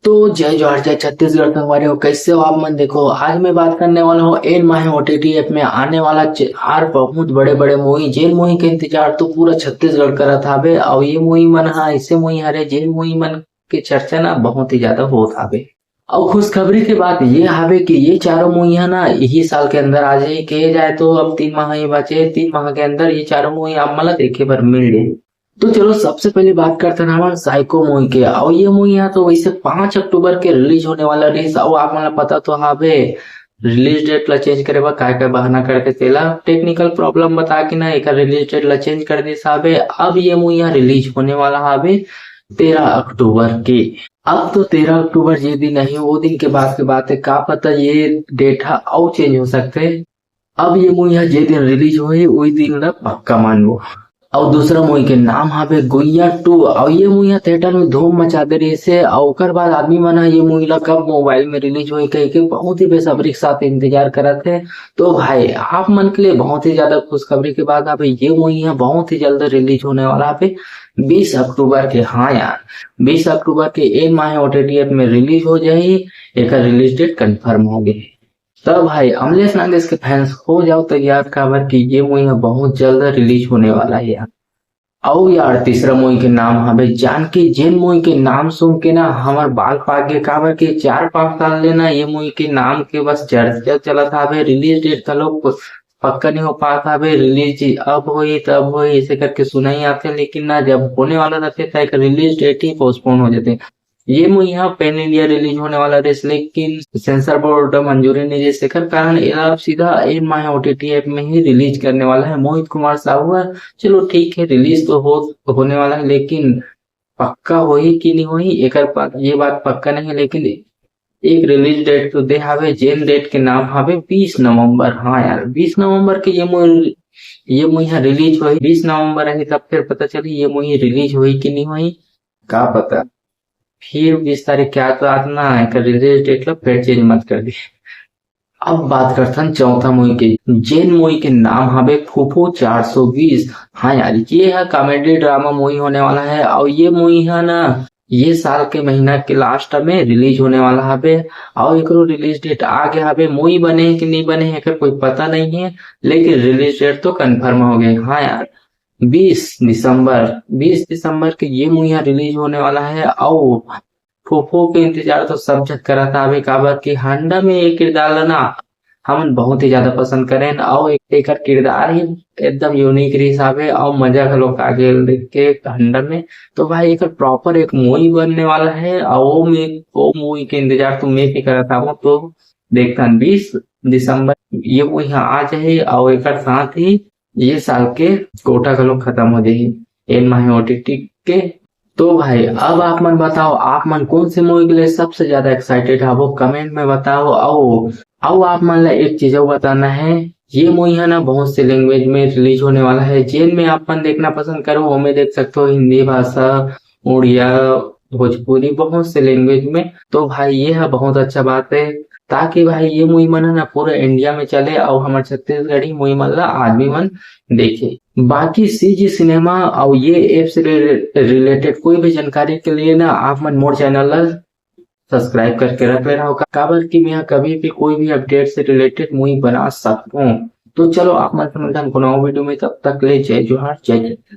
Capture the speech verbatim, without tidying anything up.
तो जय जोहार, जय छत्तीसगढ़ संगवारी हो, कैसे हो आप मन? देखो, आज मैं बात करने वाला हूँ एन माही ओटीटी ऐप में आने वाला चार बहुत बड़े बड़े मूवी, जेन मूवी के इंतजार तो पूरा छत्तीसगढ़ करत हावे। और ये मूवी मन हा ऐसे मूवी हरे, जेन मूवी मन के चर्चा ना बहुत ही ज्यादा होत हावे। और खुशखबरी के बात ये हावे कि ये चारों मूवी हा ना यही साल के अंदर आ जाए। कहे जाए तो अब तीन माह ही बचे, तीन माह के अंदर ये चारों मूवी आप मन ला देखे बर मिल जाए। तो चलो, सबसे पहले बात करते हैं हमारे साइको मूवी के। और ये मूवी हा तो वैसे पाँच अक्टूबर के रिलीज होने वाला रहिस। और आप मन ला पता तो हावे, रिलीज डेट ला चेंज करे बर काय काय बहाना करके तेला टेक्निकल प्रॉब्लम बता के ना एकर रिलीज डेट ला चेंज कर दिस हावे। अब ये मूवी हा रिलीज होने वाला हावे तेरह अक्टूबर के। अब तो तेरह अक्टूबर जे दिन है, वो दिन के बाद के बात है, का पता ये डेट हा अउ चेंज हो सकते। अब ये मूवी हा जे दिन रिलीज होही, वही दिन ला पक्का मानबो। और दूसरा मूवी के नाम हावे गुइया टू। और ये मूवी हा थिएटर में धूम मचा दे रहिस हे। और ओकर बाद आदमी मन हा ये मूवी ला कब मोबाइल में रिलीज होही कह के बहुत ही बेसब्री के साथ इंतजार करत हे। तो भाई, आप मन के लिए बहुत ही ज्यादा खुशखबरी के बात हावे, ये मूवी हा बहुत ही जल्द रिलीज होने वाला हावे बीस अक्टूबर के। हाँ यार, बीस अक्टूबर के एन माही ओटीटी ऐप में रिलीज हो जाही। एकर रिलीज डेट कंफर्म हो गई। तब भाई, अमलेश नागेश के फैंस हो जाओ तैयार, काबर कि ये मूवी हा बहुत जल्द रिलीज होने वाला है यार। अउ यार, तीसरा मूवी के नाम हावे जानकी, जेन मूवी के नाम सुन के ना हमर बाल पाक गे, काबर कि चार पाँच साल ले ना ये मूवी के नाम के बस चर्चा चलत हावे। रिलीज डेट घलो पक्का नहीं हो पात हावे, रिलीज अब होही तब होही ऐसे करके सुनाई आथे, लेकिन ना जब होने वाला रहथे त एकर रिलीज डेट ही पोस्टपोन हो जाथे। ये मूवी हा पैन इंडिया रिलीज होने वाला रहिस, लेकिन सेंसर बोर्ड मंजूरी नहीं दे, एकर कारण एला अब सीधा एन माही ओटीटी ऐप में ही रिलीज करने वाला है मोहित कुमार साहू हा। चलो ठीक है, रिलीज तो हो होने वाला है, लेकिन पक्का होही कि नहीं होही, एकर पा-, ये बात पक्का नहीं है, लेकिन एक रिलीज डेट तो दे हावे, जेन डेट के नाम हावे बीस नवंबर। हाँ यार, बीस नवंबर के ये मूवी, ये मूवी हा रिलीज होही। बीस नवंबर रही तब फिर पता चली ये मूवी रिलीज होही कि नहीं होही, का पता। फिर बीस तारीख के आत आत ना एकर रिलीज डेट ला फिर चेंज मत कर दी। अब बात करथन चौथा मूवी के, जेन मूवी के नाम हावे फूफू चार सौ बीस। हाँ यार, ये हा कॉमेडी ड्रामा मूवी होने वाला है। और ये मूवी हा ना ये साल के महीना के लास्ट में रिलीज होने वाला हावे। और एकरो रिलीज डेट आ गया हावे, मूवी बने है कि नहीं बने है एकर कोई पता नहीं है, लेकिन रिलीज डेट तो कंफर्म हो गए। हाँ यार, बीस दिसंबर, बीस दिसंबर के ये मूवी हा रिलीज होने वाला है। और फूफू के इंतजार तो सब झन करत हावे, काबर कि हंडा में ये किरदार ला ना हमन बहुत ही ज्यादा पसंद करेन। और एक, एकर किरदार ही एकदम यूनिक रहिस हावे और मजा घलो आ गेल देख के हंडा में। तो भाई, एकर प्रॉपर एक मूवी बनने वाला है और वो में, वो मूवी के इंतजार तो मैं भी करत हावों। तो देखथन बीस दिसंबर ये मूवी हा आ जाही और एकर साथ ही ये साल के कोटा घलो खत्म हो जाही एन माही ओटीटी के। तो भाई, अब आप मन बताओ, आप मन कौन से मूवी के लिए सबसे ज्यादा एक्साइटेड हावो, कमेंट में बताओ। अउ अउ आप मन ला एक चीज अउ बताना है, ये मूवी हा ना बहुत से लैंग्वेज में रिलीज होने वाला है। जेन में आप मन देखना पसंद करो, ओमे देख सकते हो हिंदी भाषा, उड़िया, भोजपुरी, बहुत से लैंग्वेज में। तो भाई, ये हा बहुत अच्छा बात है, ताकि भाई ये मूवी मन हा ना पूरा इंडिया में चले और हमर छत्तीसगढ़ी मूवी मन ला आदमी मन देखे। बाकी सीजी सिनेमा और ये ऐप से रिलेटेड कोई भी जानकारी के लिए ना आप मन मोर चैनल ला सब्सक्राइब करके रख ले रहो, काबर कि मैं कभी भी कोई भी अपडेट से रिलेटेड मूवी बना सकूं। तो चलो, आप मन से मिलथन कोनो वीडियो में, तब तक ले जय जोहार, जय छत्तीसगढ़।